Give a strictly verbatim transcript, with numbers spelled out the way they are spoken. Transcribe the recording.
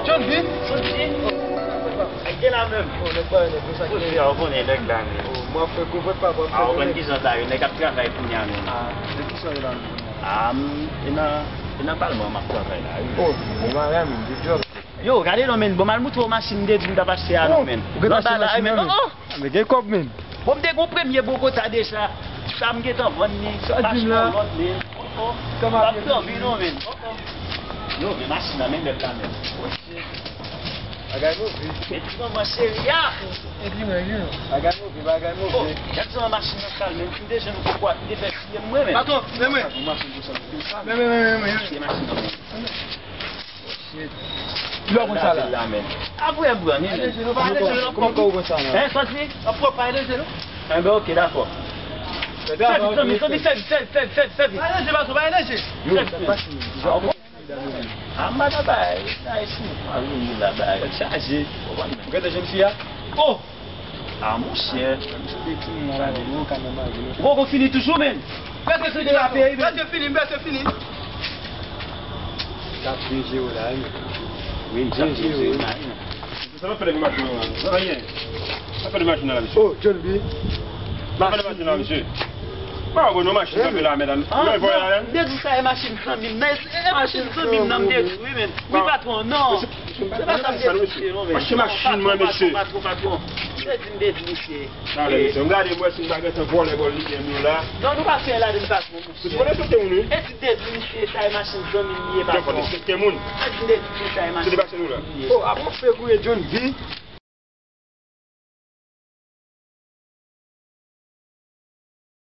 John V? John V? Gen la menm. Oh, nèg pa, nèg sa ki. Ou konnen nèg la menm. Oh, mwen fè gwo vòt pa, mwen fè. Ah, ou konn ki jan sa yo, nèg ap travay kounye a menm. Ah, nèg ki sa yo la menm? Ah, m, e nan, e nan palman m ap travay la, wi. Oh, bon bagay menm, good job. Yo, gade non, men, bon, m al moutre w machin m te di m t ap achte a non, men. Ou gentan achte machin nan, men? Oh, oh! Men gen kòb, men. Bon, m te gon premye Bogota deja. Sa m gentan vann li. Sa di m la. Lòt, men. Oh, oh. Kòman ap dòmi non, men. Oh, oh. Yo, men machin nan, men lèt la, men. Oh, shit. Bagay move. Men ti manman cheri a. Ekri mwen, ekri mwen. Bagay move, bagay move. Oh, gad sa machin nan sal, men. M te jwenn yon kwa, m te fè siye m, mwen, men. Patwon, men mwen. Yon machin konsa. Men, men, men, men, men. Se machin nan, men. Ki lè w konn sa la? Apre m pran, men. Kòman w konn sa la? Hein, sòti? Ap pwòp, pa eleve, non? Enben, ok, dakò. Fè vit, zanmi, zanmi, fè vit, fè vit, fè vit, fè vit, fè vit. Pa eleve, patwon, pa eleve. Yo, sa k pase? Ah, m pa nan bay, bay sou, pa vini la, bay. Tèt chaje. Ou gentan jwenn fi a? Oh! Ah, monchè. Ou poko fini toujou, men. Prèske fini, prèske fini, prèske fini. L ap byen jere w la, wi. Wi, m ap byen jere w la, wi. Sa pa fè de machin nan la. Anyen. Sa fè de machin nan la, mesye. Oh, John B. Sa fè de machin nan la, mesye. Pa wè non machin kanpe la, men. Ah, non, non, m te di sa e machin zanmi m nan. E, e machin zanmi m nan, m te di, wi, men. Wi, patwon, non. Se pa sa m te di misye, non, men. Mache machin mwen, mesye. Patwon, patwon, patwon. M te di, m te di misye. Talè, mesye. M gade, m wè si m pa gentan vòlè bò l li menm yo la. Non, nou pa fè la de m patwon, mesye. Mesye, fò respekte moun, wi. E si m te di misye, sa e machin zanmi m li ye, patwon. Fò respekte moun. E si m te di misye, sa e machin zanmi m li ye. Se te machin nou la. Oh, ap mwen fè gouye John V.